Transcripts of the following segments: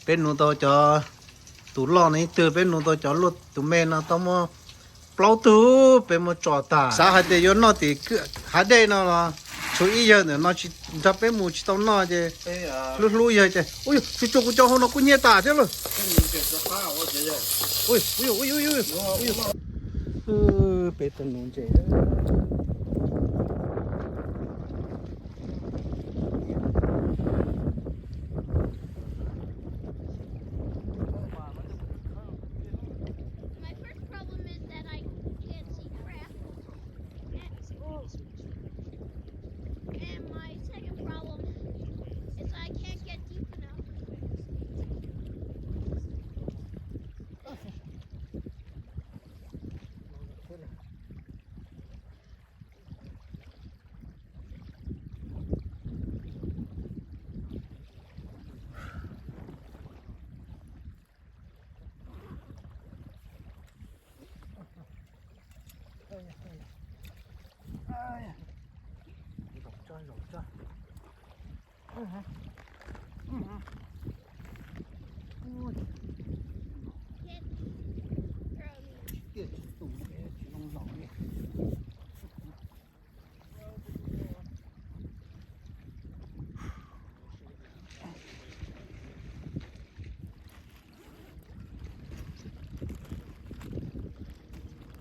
Peb nuv tau cov, tus loj no ib tug, peb nuv tau cov luaj tus me no tau muaj plaub tug, peb muab tso tas. Xav hais tias yuav noj tim hav dej no los tshuav ib yawg ntawm no nrog peb mus tsis tau noj ces hlub hlub yawg ces, ui, tsuas tsuas kuv cov hauv no kuj nyiaj tas thiab lauj. Peb tau nuv ntses. My first problem is that I can't see crap. And my second problem is I can't get deep enough. Zaum tso, zaum tso. Tiaj tsis tu, tsis zoo zaum li.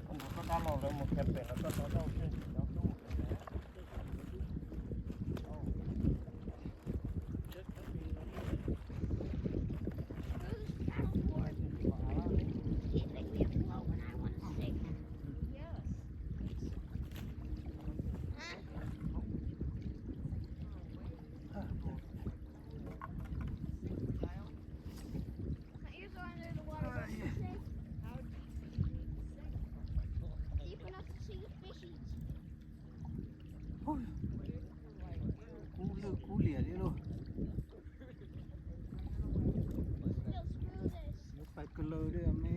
Koj dab laug lawv mus khiav pem los koj rov qab ua siab ntsws nyob koj mus pem. Deep enough to see the fishies. Kub lwj kub liam li lauj. Still screw this. Yuav pais kawg lawg li me.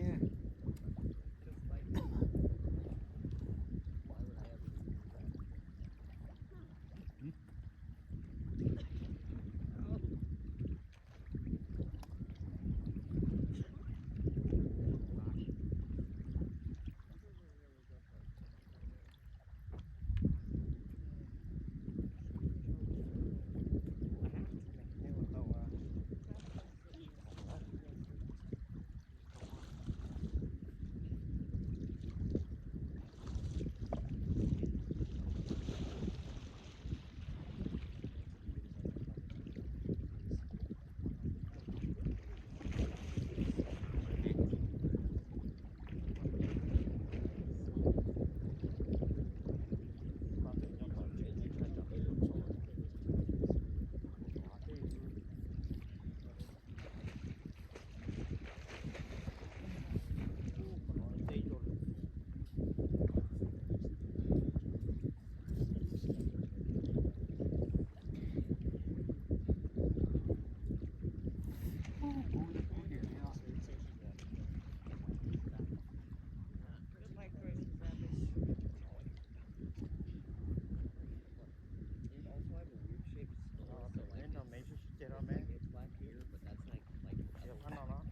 Tsis yog pab no los?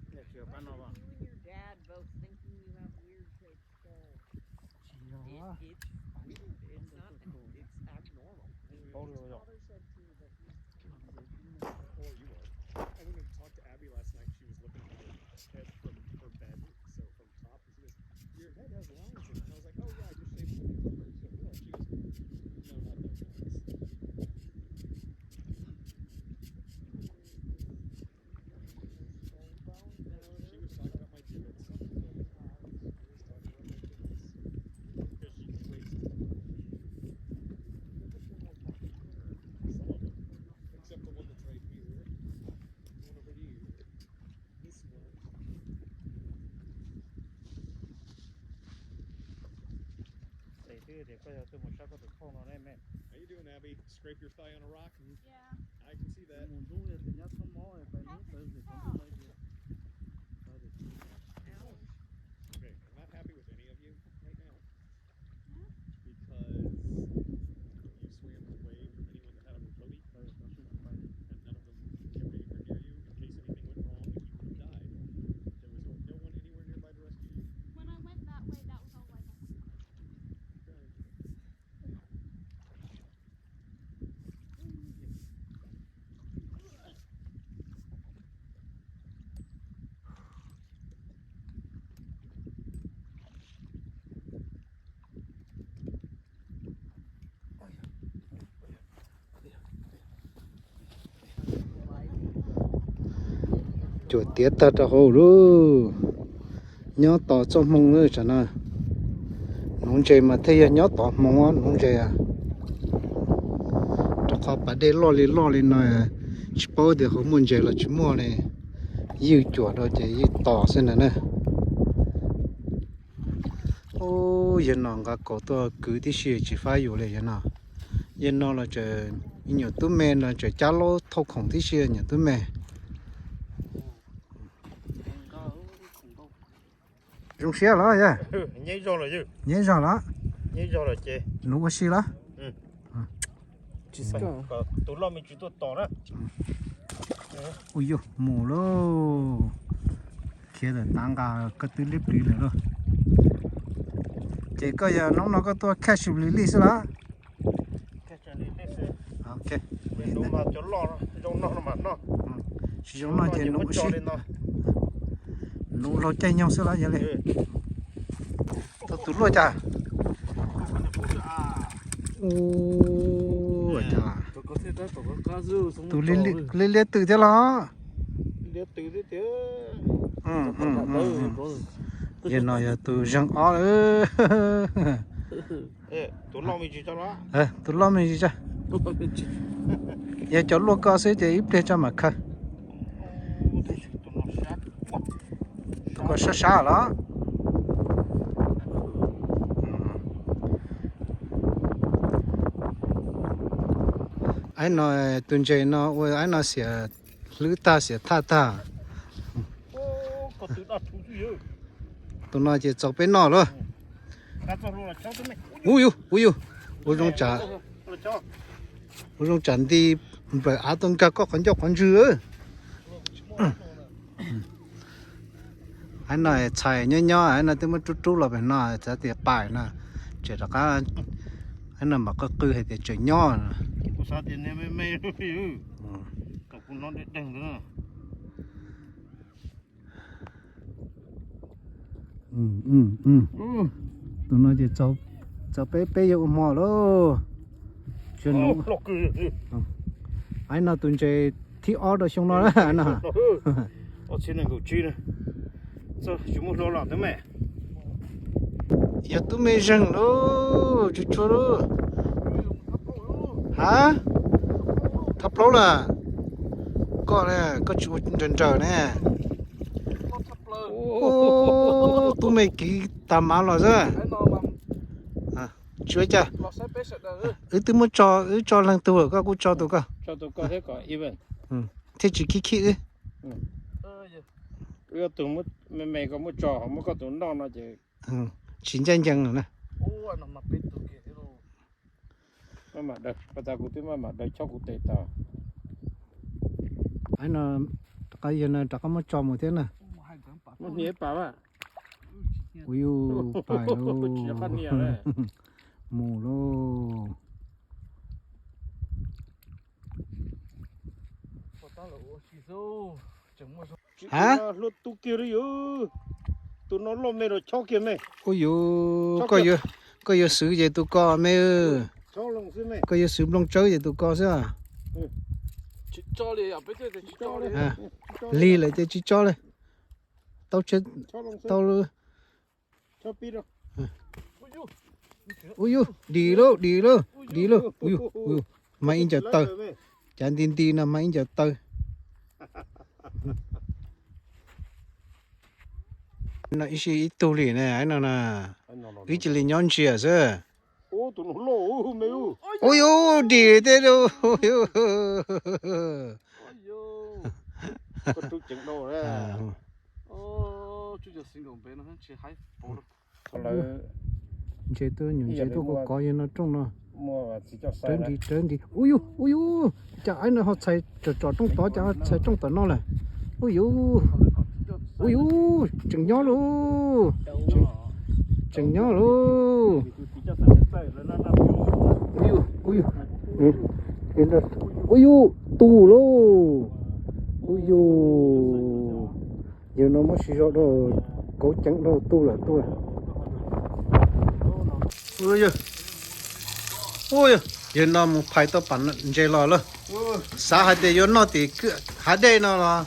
Tsis yog pab no los? Tsis yog. Paub li yog. I went and talked to Abby last night. She was looking at her head from her bed, so from top. She goes, "Your head has lines in it." And I was like, "Oh, yeah, I just shaved it." She goes, "No, not those lines." She was talking about my divots. She was talking about my divots. Because she can waste some of them. Except the one that's right here. One over here. This one. Ces twb tias koj yog tuaj mus saib koj tus phauj no ne me. How you doing, Abby? Scrape your thigh on a rock? Yeah. I can see that. Mus ntub yog tias nyob txhob mob pais hnub tawv zim tau ntuj no tias. Okay, I'm not happy with any of you right now. Because you swam away from anyone that had a Motobi. Cuam tiav tag rau hauv lawm. Nyob tos txoj hmoo lawm tsam no. Nuv ntses mas thiaj yog nyob tos hmoo nuv ntses. Rau qhov pas dej loj li loj li no, tsis paub tias qhov muaj ntses los tsis muaj li. Ywj cuam rau ces ywj tos xwb ntag na. Ub, yawg no nqa kaus tuaj kwv tib si tsis fab yus li yawg no. Yawg no los tseem, nyuam tub me no tseem cab laub thauj khoom tib si nyuam tub me. Zoo siab los yawg? Nyeb zog los? Nuv ua si los? Ua yus mus lauj. Khiav tawm tav nqa koj twb liab pliv lawm lauj. Ces koj yog hnub no koj tuaj catch lily xwb los? Tsis zoo noj ces nuv, nuv laug caij nyoog xwb los yog li. Tau tus luaj cas? Ua cas tus liab liab twm thiab los? Yawg no yog tus zeeg ob lawm. Tus loj me ntsis tso. Yog cov luaj koj xwb ces ib pliag tso mam khaws. Tus ko sab sab los. Aib no, tus ntses no ua aib no xiam hlwb tag xiam thaj tag. Tus no ces txaus peb noj lauj. Ub yus, ub yus, ua zoo tsam, ua zoo tsam nti nplawm av tuaj nkag koj qhov ncauj qhov ntswg. Aib no txhais nyob nyob, aib no twb muab rub rub los pem no txawm tias pais no, tseem rov qab, aib no mam qw qw hais tias tseem nyob. Tus no ces txaus peb, peb yuav ua hmo lauj. Aib no tus ntses thib ob rau xyoo no no. Yog tub me zeeg lauj, tsuag tsuag lauj. Ha, thab plaub lawm. Koj, koj tsis ua nrawm nrawm ne. Tub me kiv tag mav los xwb. Tsis ua cas. Wb twb muab tso, wb tso leej twg lawm koj kuj tso tus koj thiab tsis khib khib wb. Tus me me koj muab tso, muab koj tus noj no ces tsis ncaj ncees lawm na. Maj mam daws, pas tas kuv twb maj mam daws chob kuv tes tas. Aib no, rov qab yawg no rov qab muab tso mus thiab na. Muab hnia ib pas mas. Ua yus pais lauj. Mus lauj. Ha? Hlub tub kiag li yus. Tus no loj me los chob kiag me. Ua yus, koj yuav xwv ces tus ko me. Koj yuav xwv nplooj tsawb ces tus ko xwb. Lig lawm ces tsis tso li. Tau, tau. Ua yus, dim lauj, dim lauj, dim lauj. Ua yus, ua yus, mag ib ncaws taw. Cav nti nti no mag ib ncaws taw. No ib sij ib tug li ne, no na. Wb cia li nyob ntsia xwb. Ua yus, dim tej lauj. Ntses tuaj, nyuam ntses tuaj kov kov yawg no rooj no. Rawv nti, rawv nti. Ua yus, ua yus, cas aib no ho txhais tsom tsom rooj tod, cas txhais rooj tom no lawm. Ua yus, ua yus, tseem nyob lauj. Tseem nyob lauj. Ua yus, ua yus, ua yus, tu lauj. Ua yus. Yawg no muab siv zog dhau, kauv ceev dhau, tu lawm, tu lawm. Ua yawg, ua yawg, yawg no mus phais tau pas ntses los lawm. Xav hais tias yuav noj tim hav dej no los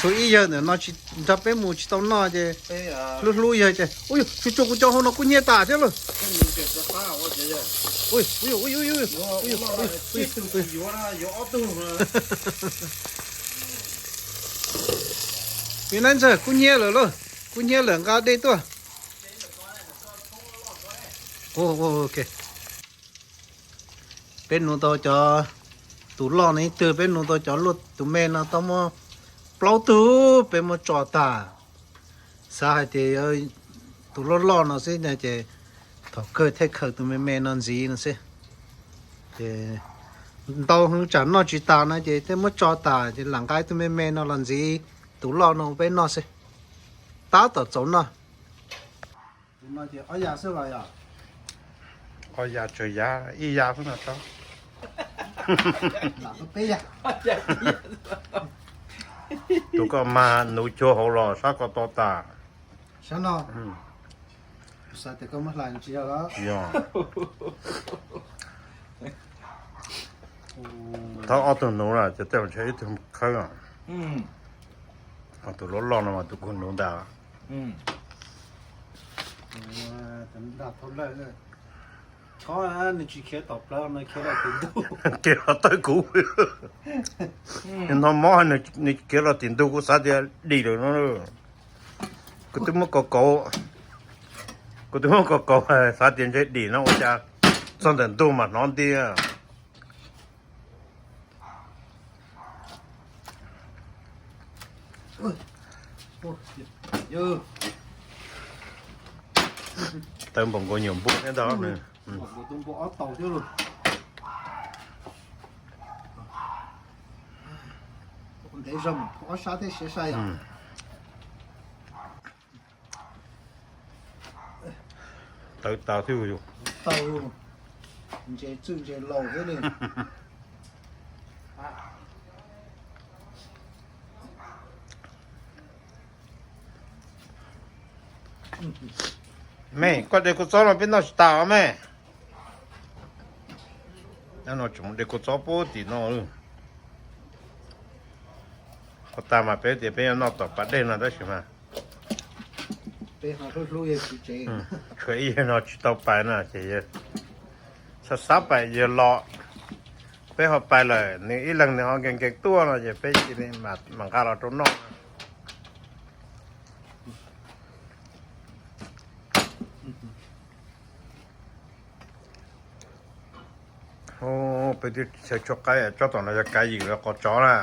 Tshuav ib yawg ntawm no nrog peb mus tsis tau noj ces hlub hlub yawg ces, ui, tsuas tsuas kuv cov hauv no kuj nyiaj tas thiab lauj. Ib nab ntxawg kub hnyiab lawm lauj, kub hnyiab lawm nqa dej tuaj. Peb nuv tau cov, tus loj no ib tug, peb nuv tau cov luaj tus me no tau muaj plaub tug, peb muab tso tas. Xav hais tias tus loj loj no xwb no ces thaum kawg thiaj khaws tus me me no ntxiv no xwb. Ces ntau hwv tsam noj tsis tas no ces thiaj muab tso tas ces lam nqa tus me me no los ntxiv tus loj no peb noj xwb. Tab tom txaus noj. Tus no ces ob ya xwb los yog? Ob ya tsawg ya, ib ya xwb no tso. Tus koj mag nuv cuag hauv los sab ko to tas. Sab no. Xav tias koj muab hlais tsis yog los? Yog. Thawb ob tug nuv lawm ces tej zaum ntshe ib tug khawb os. Ho tus loj loj no mas tus kuj nuv ntag. Nws tsis khiav tom plawv, nws khiav los tim ntug. Khiav los tawm kuv. Nws hnov mob, nws khiav los tim ntug, kuv xav tias dim lawm no. Kuv twb muab kaus kauv, kuv twb muab kaus kauv, xav tias ntshe dim no ua cas txog ntawm ntug mas hnov nti. Tawv npaum nkaus nyuam npua thiab ntag. Ntev zog ob sab thiab siav sai yom. Tawv tas thiab. Tau, ntses txwj ntses laus thiab li. Me, koj de kua txob no peb noj tsis tas os me. No tseem de kua txob puag tim no. Qhov tas mas peb tias peb yuav noj tom pas dej no tab sis mas tshuav ib yawg no tsis tau pais no ces xav xav pais yawg los, peb ho pais lawm nws ib leeg nws ho nkees nkees tuaj no ces peb cia li mam nqa los rau noj. Peb twb xyaw tshuaj qaib, tsob tom no yog kav ywm los qos tsov na?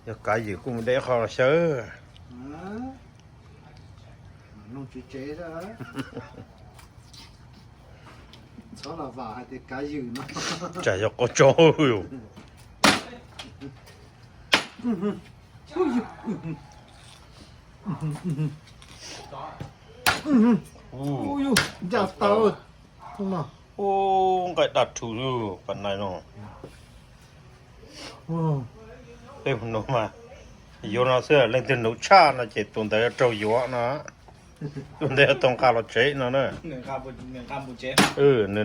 Yog kav ywm kuj mus de qho los xyaw. Tsam yog qos tsov. Ncaj tau. Ub, nqaij daj rhuv pas nais no. Peb mus nuv mas yuav no xwb, leej twg nuv tshaj no ces tus ntawd yuav raug yuav no. Tus ntawd yuav tau nqa los tsev no na. Nws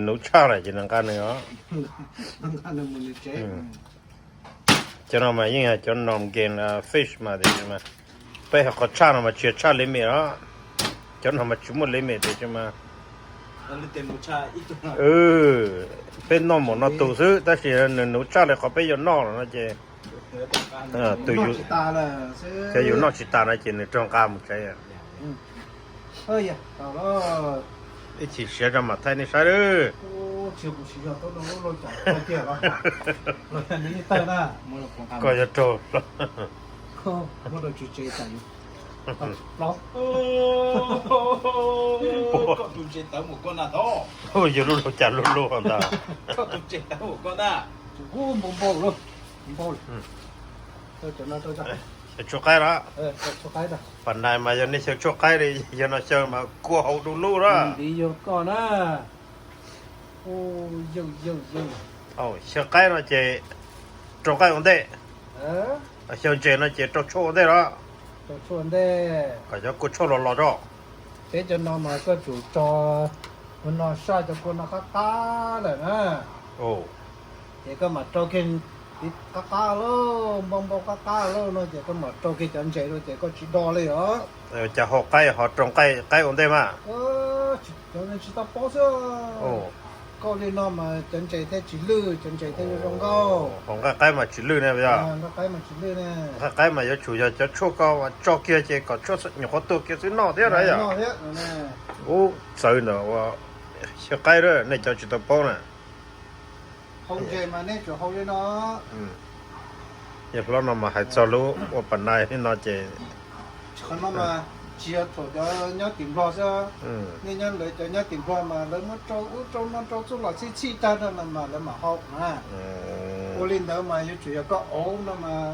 nuv tshaj lawm ces nws nqa nws os. Cov no mas yeej yog cov normal game fish mas tias, peb hais qhov tshaj no mas tsis yog tshaj limit os. Cov no mas tsis muaj limit tias mas. Peb noj mus no tus xwb tab sis nws nuv tshaj li qhov peb yuav noj los no ces, tus yus, cov yus noj tsis tas no ces nws raug nqa mus tsev. Ib chim siav rau mam thaij nej saib lawm. Koj yuav raug. Yog lub laug cas luj luj ntag. Xyaw tshuaj qaib los? Pas nais mas yog nej xyaw tshuaj qaib li, yog no xyaw mas kua hauv du lub lawm. Xyaw qaib no ces rau nqaij ua ntej, xyaw ntses no ces rau tshuaj ua ntej los? Kom cov kua tshuaj los los tso. Peb cov no mas koj tsum tso, no saj cov kua no qab qab lawm na. Ces koj mam rau kiag Qab qab lauj, npau npau qab qab lauj no ces koj mam rau kiag cov ntses rau ces koj tsis do li os. Cas ho qaib ho rau qaib ua ntej mas? Cov tsis tau paub xwb. Koj li no mas cov ntses thiaj tsis lwj, cov ntses thiaj zoo nkauj. Ho nqaij qaib mas tsis lwj ne yog? Nqaij qaib mas tsis lwj ne. Nqaij qaib mas yuav tsum yog cov tshuaj koj tso kiag ces kom tshuaj nyuam qhuav tuag kiag xwb noj thiab na yog? Ub, txawv ntawm ua xyaw qaib nej cov tsis tau paub na. Hau ntses mas nej tsum hau li no. Yog hlob no mas hais txog lub ua pas nais li no ces qhov no mas tsis yog thaum cov nyob tim Nplog xwb, nej nyob lawv cov nyob tim Nplog mas lawv muab rau ub rau no rau txuj lom txhij txhij tag no mas lawv mam hau na. Ua li ntawd mas yuav tsum yog koj auv no mas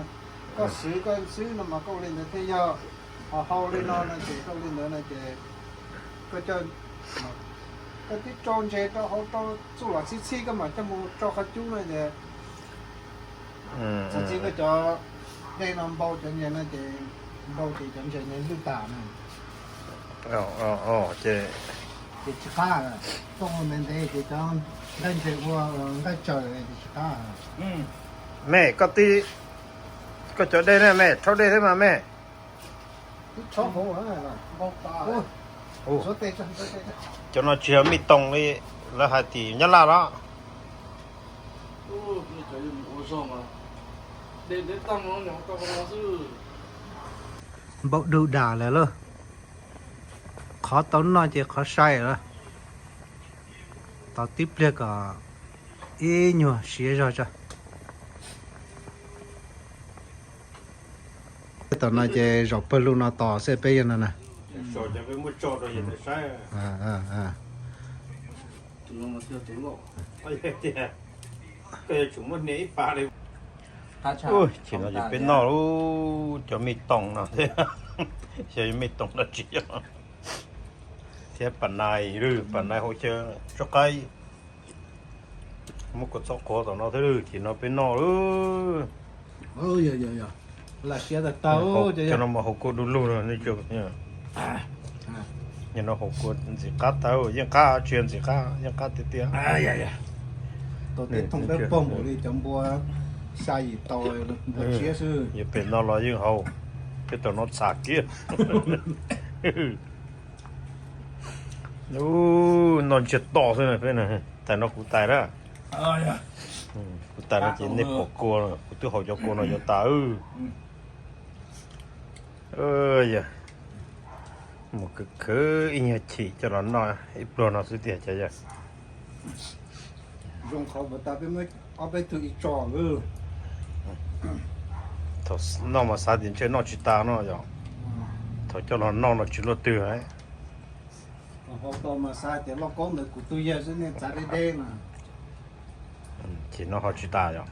koj xwv koj xwb no mas koj ua li ntawd thiaj yog. Ho hau li no no ces koj ua li ntawd no ces koj coj, koj twb rau ntses rau hauv rau txuj lom txhij txhij koj mam coj mus rau qhov cub no ces txog txij koj cov dej no npau cov ntses no ces npau ces cov ntses ntawd lwj tas na. Ces tsis qab, koj ua ntev ntev ces cov nqaij ntses ua nqaij tsaws ces tsis qab. Me, koj tib, koj cov dej ne me, rhaub dej thiab mas me. Cov no tsis yog mij toos li, lawv hais tim Nyab Laj los. Npau dub das lawm lauj. Qhov tau noj ces qhov sai lawm. Tos tib pliag kom ib nyuag siav zog tso. Tom no ces zaum pawg lug no tos xwb peb yog no na. Ub, ces no ces peb noj lub cov mij toos no thiab. Xyov yog mij toos dab tsi thiab. Pas nais, pas nais hauv xyaw tsob qaib. Muab kua txob qhuav tom no thiab, ces no peb noj lawm. Cov no mas haus kua du lug no. Yog no haus kua ntxim qab tag, yeej qab tsis yog ntxim qab, yeej qab tiag tiag. Tau tej thooj dawb paug npaum li cov npua xya yim tau, npua tsiab xwb. Yog pem no los yeej haus, peb tam no txham kiag. Ub, noj ntsiag to xwb peb, tais no kuv tais na. Kuv tais no ces nej pom kua, kuv twb haus cov kua no yuav tas. Yog mus khwv khwv ib nyuag chim coj los noj ib pluag no xwb tiag ces yog. Zoo qhov puas tas peb muab ob peb tug ib tso. Thaum noj mas xav tias ntshe noj tsis tas no yog, thaum coj los noj no tsis luaj twg. Ho tau mas xav tias lauj kaub ntawd kuv tus yawg xwb nej txav deb deb no. Ces no ho tsis tas yog.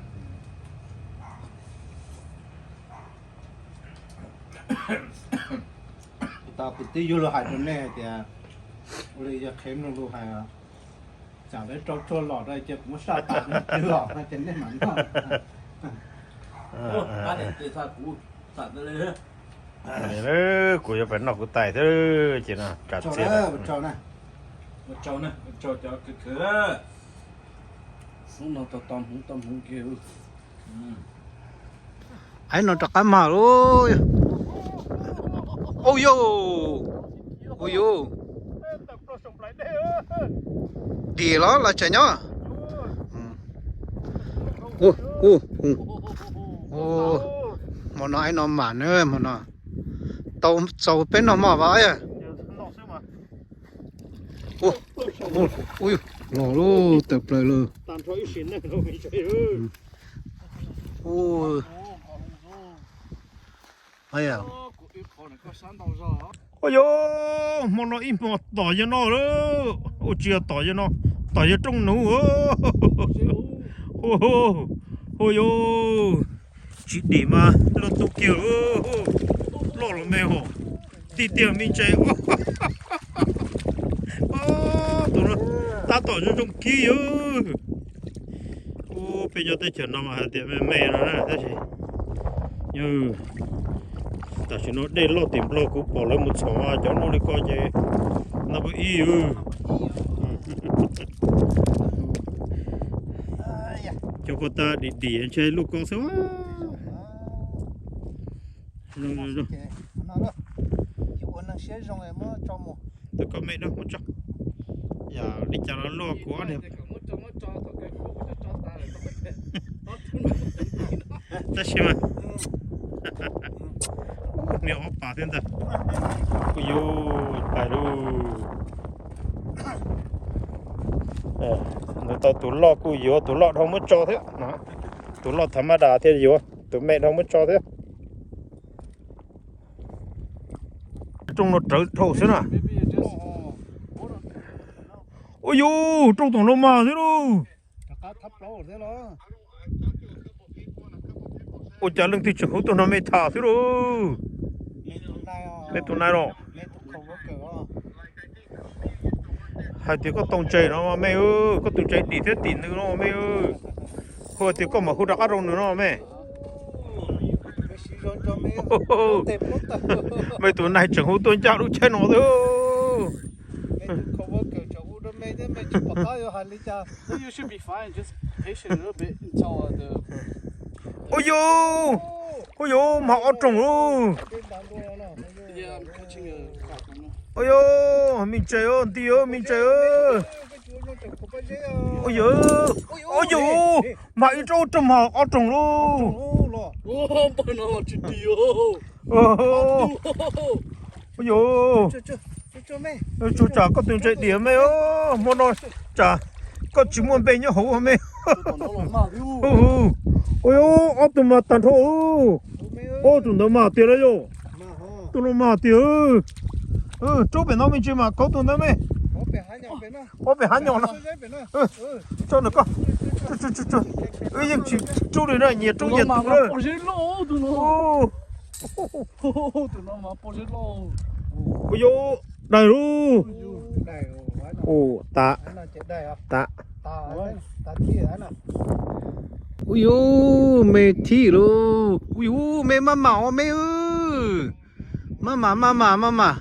Tau kuv twb yug lus hais rau nej hais tias, ua li yog qhia mloog lus hais, tsam lawv rau tshuaj los rau ces kuv muab saj tas no ces los no ces nej mam noj. Kuv yuav pem noj kuv tais thiab ces no tsam txias. Aib no rov qab mag lauj. Ua yus, ua yus, dim los los tseem nyob. Hmo no aib no mam na, hmo no tau txaus peb noj hmo vas. Los lub tawm plaws lawm. Ua yus, hmo no ib hmo tom yawg no lawm, ua tsis yog tom yawg no, tom yawg rooj nuv. Ua yus, tsis dim mas luaj tub kiag lawm, loj los me hos, tib tiag me ntses. Tus no tab tom zoo zoo khib yus. Ub, peb nyob teb chaws no mas hais tias me me no na tab sis tam sim no dej loj tim Nplog kuv pom lawv mus txhom cov loj li ko ces no pab ib yus. Cov ko tas dim dim ntshe luaj ko xwb. Tus koj me no muab tso. Yog li cas los luaj kuv ob niag. Tab sis mas me ob pas thiab ntag. Kuj yuav tais lauj. Nws tau tus loj kuj yuav tus loj dhau muab tso thiab. Tus loj thav mab das thiaj yuav, tus me dhau muab tso thiab. Rooj no rawv dhau xwb na. Ua yus, rooj tom no mas xwb lauj. Ua cas leej twg tseem hu tuaj nrog me tham xwb lauj. Me tus nai los. Hais tias koj tau ntses no me, koj tus ntses dim thiab tim nws no me. Hu tias koj mam hu rov qab rau nws no me. Me tus nai tseem hu tuaj ncaj lub chaw no xwb. Ua yus, ua yus, mas ob rooj lauj. Ua yus, me ntses, nti me ntses. Ua yus, ua yus, mas ib rooj rooj mas ob rooj lauj. Ua yus, tsuas tsam koj tus ntses dim me, hmo no tsam koj tsis muaj npe nyob hauv me. Ua yus, ob tug mas tag nrho. Ob tug ntawd mas tiag lauj yus. Tus no mas tiag. Rub pem no me ntsis mas kauv tus ntawd me. Ob pem hav nyom no. Tso ntawm koj. Wb yeej tsis rub li na, nyias rub nyias tus na. Ua yus, daig lauj. Ua, tas, tas. Ua yus, me thib lauj. Ua yus, me maj mam os me. Maj mam, maj mam, maj mam.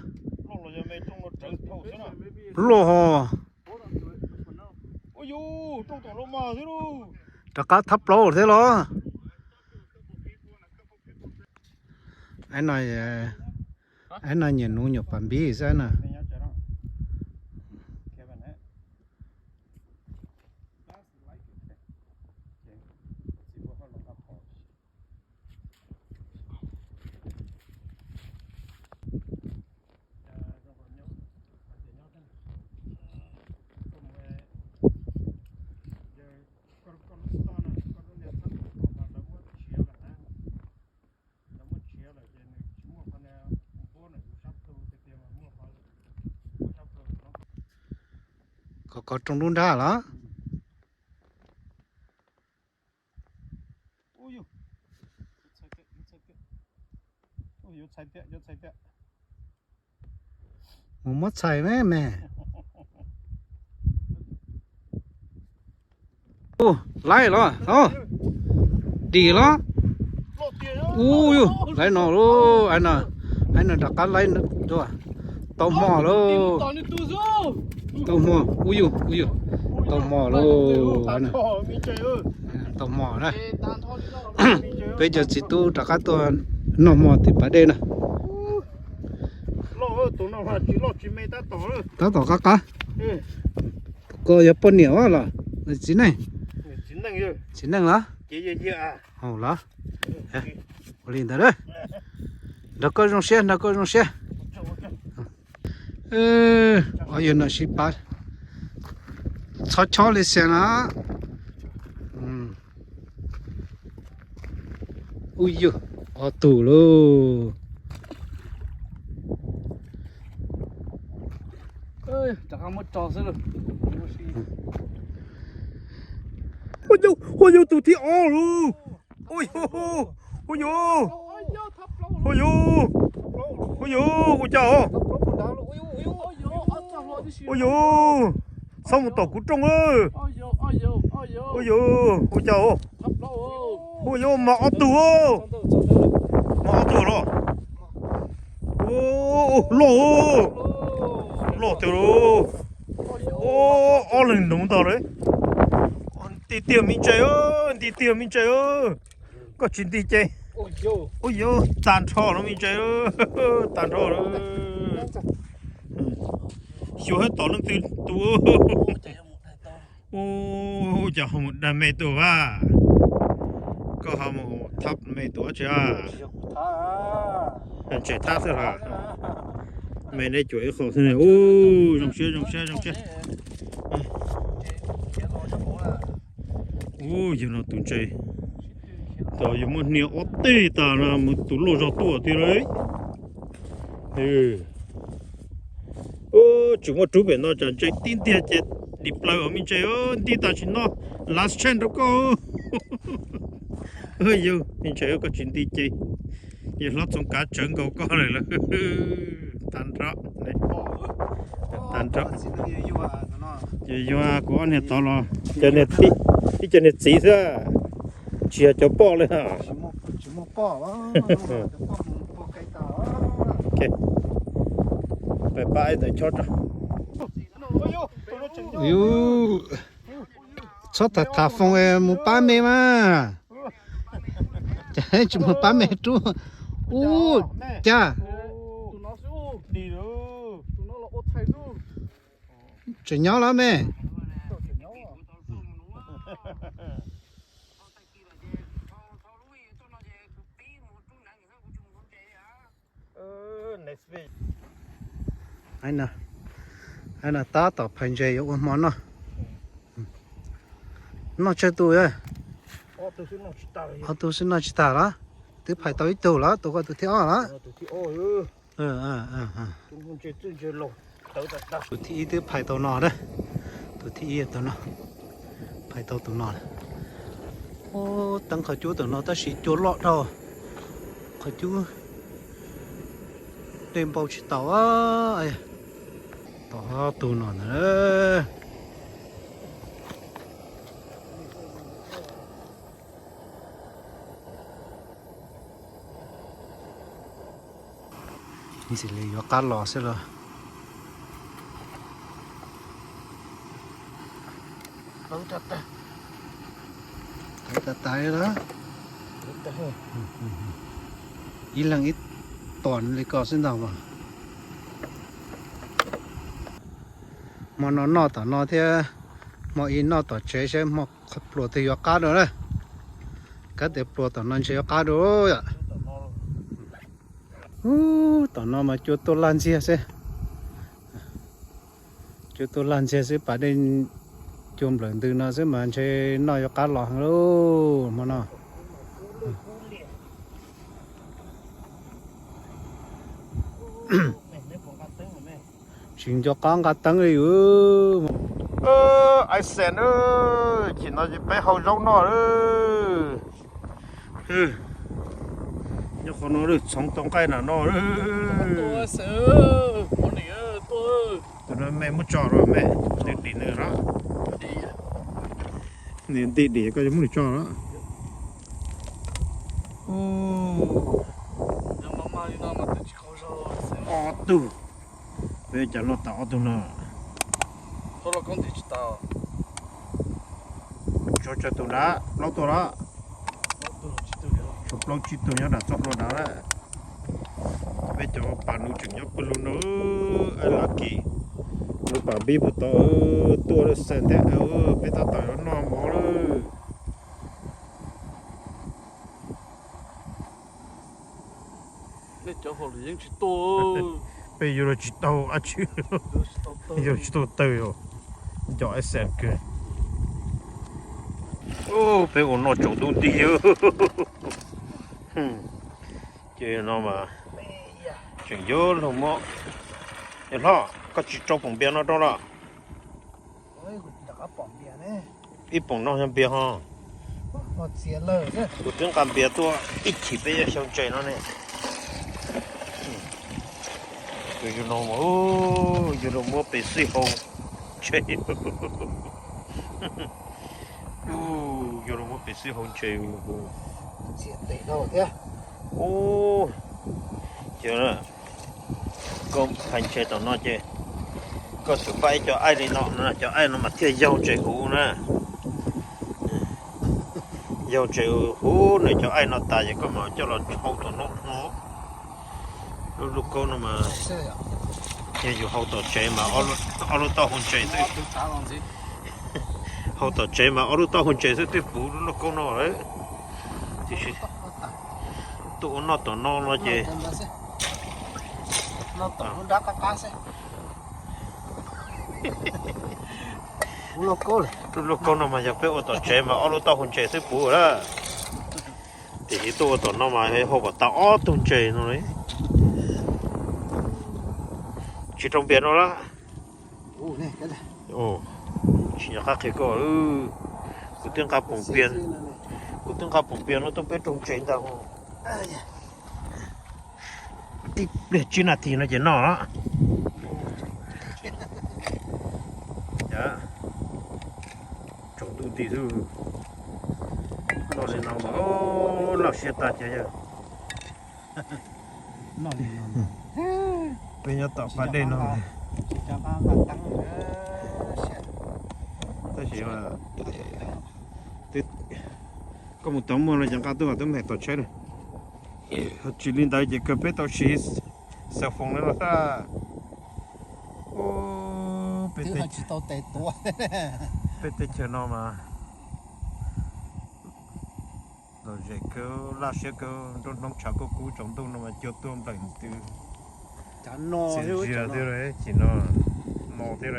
Loj hos. Rov qab thab plaub thiab los. Aib no, aib no nyiam nuv nyuam pas npib xwb na. Kov kov rooj lub nrab los. Mus muab txhais me me. Ua, laib los, dim los. Ua yus, laib no lauj, aib no rov qab laib dua. Tau hmo lauj. Tau hmo, ua yus, ua yus. Tau hmo lauj, tau hmo na. Peb cov txiv tub rov qab tuaj noj hmo tim pas dej na. Tab tom qab qab. Tus ko yog poj niam los txiv neej? Txiv neej los? Hauj los. Ua li ntawd, nrog koj zoo siab, nrog koj zoo siab. Ob yawg no sib pab txhob chob li xia na. Ub yug, ob tug lauj. Ua yug tus thib ob lauj. Ua yug, ua yug, ua yug, ua yug, ua cas os? Ua yug, txhob mus tom kuv rooj. Ua yug, ua cas os? Ua yug, mas ob tug, mas ob tug los. Loj, loj tiag lauj. Ob leeg nuv ntag lauj. Tiag tiag me ntses. Nti tiag me ntses, koj tsis nti ces, ua yuav tag nrho lawm me ntses, tag nrho lawm. Xyuas hab tom leej twg tus. Ua cas ho mus dag me tus a? Koj ho mus thab me tus dab tsi a? Ntses thab xwb los? Me neb cuam ib qho xwb ne. Ua zoo siab zoo siab zoo siab. Ua yog no tus ntses, tos yog muaj hnia ob teg tas no mus tus loj zog tuaj thiab lauj. Tsis muaj rub pem no tsam ntses tib ntiag ces dim plaws os me ntses, nti tam sim no last chance rau koj. Yog me ntses koj tsis nti ces yawg hlob Txoov Kav tsawv nkaus koj lawm lauj. Tag nrho, tag nrho. Ces yog kuv ob niag tod los, ib co niag txiv xwb, tsis yog cov poj li. Txhob tham tham foos mus pab me mas. Cas tsis mus pab me rub. Ub, cas tseem nyob los me. Tab tom phais ntses yuav ua hmo noj. Noj tsawg tus? Ob tug xwb noj tsis tag los? Twb phais tau ib tug los, tus koj tus thib ob los? Tus thib ib twb phais tau no na. Tus thib ib tau no, phais tau tus no. Ub, teeb qhov cub tom no tab sis cua loj dhau, qhov cub dej npau tsis tau. Tom ob tug no ntag. Ntxim li yuav qab los xwb los. Ib leeg ib tom li ko xwb ntag mas. Hmo no noj tom no thiab, hmo ib noj tom tsev saib hmo pluas twg yuav qab dua na. Kab tias pluas tom no ntshe yuav qab dua yom. Ub, tom no mas cua tuaj laj ntxiag xwb. Cua tuaj laj ntxiag xwb, pas dej cua nplawm ntws no xwb mas ntshe noj yuav qab los heev lauj hmo no. Tsis nco qab nqa teeb li. Ais xees, chim no ces peb hau zaub noj. Nyob qhov no txhoov tau nqaij na no. Tus no me muab tso los me, nws dim nws los. Nws nti dim koj yuav muab nws tso los. Ob tug, peb cas loj tas ob tug no. Tshuav tsawg tus nrad, plaub tug los? Tshuav plaub tsib tug nyob nram txoj hlua nrad lawm. Peb cov pas nuv tseem nyob pawg lug no, Lucky, nws pas npib puag tod, tuaj lawm xees thiab, peb tab tom yuav noj mov lawm. Peb yuav luag tsis tau dab tsi, yuav luag tsis tau tawg os. Nco ais xees kawg. Peb ua noj tsaus ntuj nti. Ces no mas tseem yuav luag muab. Hlob, koj tsis tsau poom npias no rau los? Ib poom no yog npias ho. Kuv twb nqa npias tuaj ib chim peb yuav xyaw ntses no ne. Yus no, yus no muab pes xwb hau ntses. Yus no muab pes xwb hau ntses. Ub, ces koj phais ntses tom no ces koj xub pab ib co aib li no, cov aib no mas thiaj yaug ntses huv na. Yog tsev huv nws cov aim no tas ces koj mam coj los hau tom no no. Lub lub kaub no mas, yog yus hau tom tsev mas ob lub tauj hau ntses xwb. Hau tom tsev mas ob lub tauj hau ntses xwb twb puv lub lub kaub no lawm. Tiam sis tuaj ua noj tom no no ces lub lub kaub no mas yog peb ua tom tsev mas ob lub tauj hau ntses xwb puv lawm. Tiam sis tuaj ua tom no mas hau kom tau ob tug ntses no li. Tsis rau npias no lawm. Tsis nco qab qhia koj, kuv twb nqa poom pias, kuv twb nqa poom pias no tuaj peb raug ntses ntag. Tib pliag tsib nas this no ces noj. Tsaus ntuj nti xwb. Noj li no mas laj siab tag ces yog. Peb nyob tom pas dej no. Tab sis koj mus tau muaj no ces nqa tuaj, twb me tom tsheb na. Tsis li ntawd ces kawg peb tau siv xas foos no los xwb. Peb teb chaws no mas lom zem kawg, laj siab kawg, nruab hnub tshav kub kub tsaus ntuj no mas cua tuaj nplawm ntws. Txias zias thiab, chim no no thiab.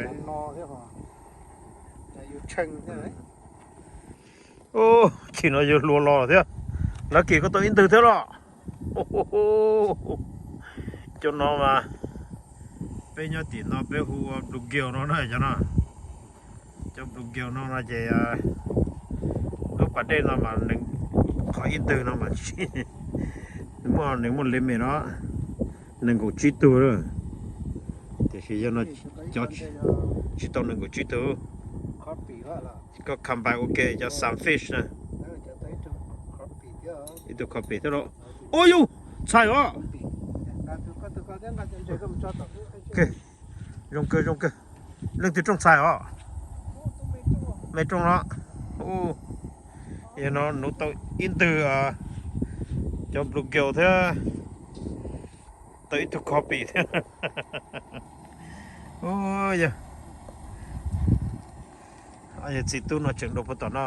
Chim no yuav luag los thiab. Lawv kis koj tau ib ntwg thiab los. Cov no mas peb nyob tim no peb hu ua bluegill no na cov no. Cov bluegill no no ces lub pas dej no mas nws qhov ib ntwg no mas muaj, nws muaj limit no, nees nkaum tsib tug. Tiam sis yog no cov tsis tau nees nkaum tsib tug. Koj combine ua ke cov sunfish na. Ib tug crappie thiab los. Ua yus, ntxhais os. Zoo kawg, zoo kawg. Leej twg rooj ntxhais os? Me rooj no. Yog no nuv tau ib ntwg cov bluegill thiab, tau ib tug crappie thiab. Yog txiv tub no tseem dua puag tom no.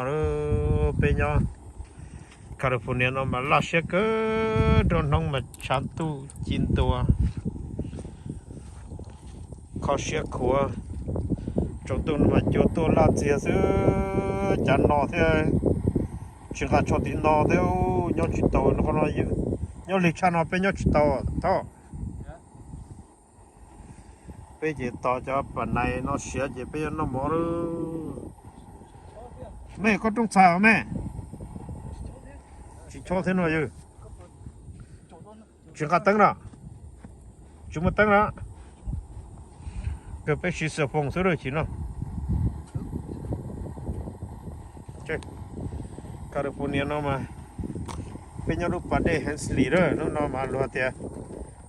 Peb nyob California no mas laj siab kawg, nruab hnub mas tshav ntuj ci ntua, kho siab khuav. Tsaus ntuj no mas cua tuaj laj txias xwb. Cav no thiab, tsis nqa tsho tim no thiab, nyob tsis tau. Nyob lig tshaj no peb nyob tsis tau thiab. Peb ces tos cov pas nais no siav ces peb yuav noj mov lawm. Me, koj rooj ntxhais os me. Tsis chob thiab no yog. Tsis nqa teeb los? Tsis muaj teeb los? Kawg peb siv xas foos xwb lawm chim no. California no mas peb nyob lub pas dej Hensley lawm, hnub no mas luag tias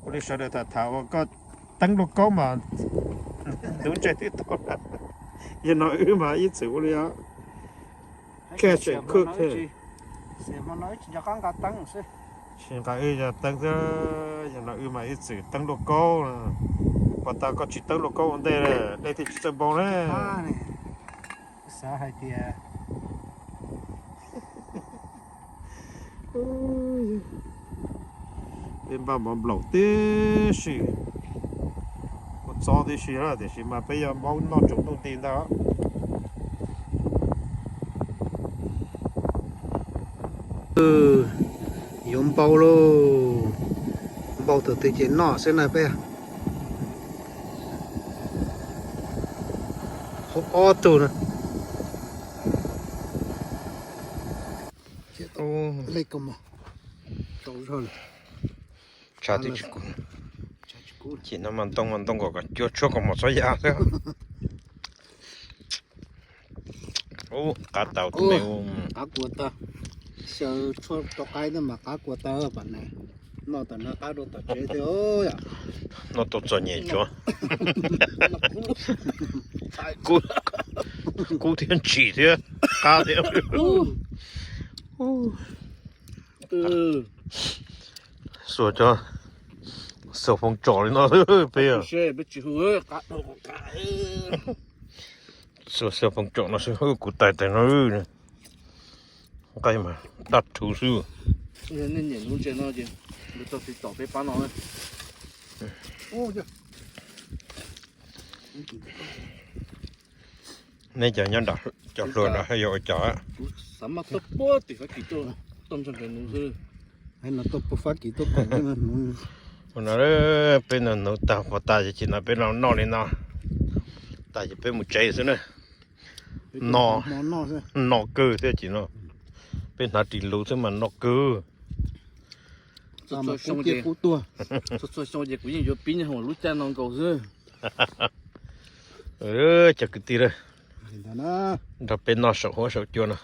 ua li sawv daws tham tham uas koj teeb luaj kaub mas ntub ntsej twb tau. Yog no wb mas ib txwm ua li catch and cook. Tsis nqa wb cov teeb xwb, yog no wb mas ib txwm teeb luaj kaub. Puas tas koj tsis teeb luaj kaub ua ntej, dej thiaj tsis txawj npau na. Xav hais tias peb npaj mov nplaum tib si, ua txob tib si, tiam sis mas peb yog maub noj tsaus ntuj nti ntag. Yuav npau lauj, npau thaum twg ces noj xwb na peb. Hau ob tug na. Tshav twb tsis kub. Chim no mas ntoo mas ntoo kom cua tshuab kom mos txob ya xwb. Ub, qab tau me. Qab kua tag. Xyaw tshuaj rau qaib ntawd mas qab kua tag pas nais. Noj tom no qab dua tom tsev thiab. Noj tau txom nyem tsuav. Kub thiab ntsim thiab qab thiab. Xuas cov xuas foos tsom li no peb. Xuas xuas foos tsom no xwb, kuv tais tais no nqaij mas daj rhuv xwb. Neb cov nyob cov hluas no yog ua cov ua no peb no hnuv tag pov tas ces tsis no peb no noj li no, tas ces peb mus tsev xwb na. No, no kawg thiab ces no, peb hnav ris luv xwb mas no kawg. Txhua xyoo ces kuv yeej yuav pib nyob hauv lub caij no nkaus xwb. Cov kwv tij, nrog peb noj saum huab saum cua no.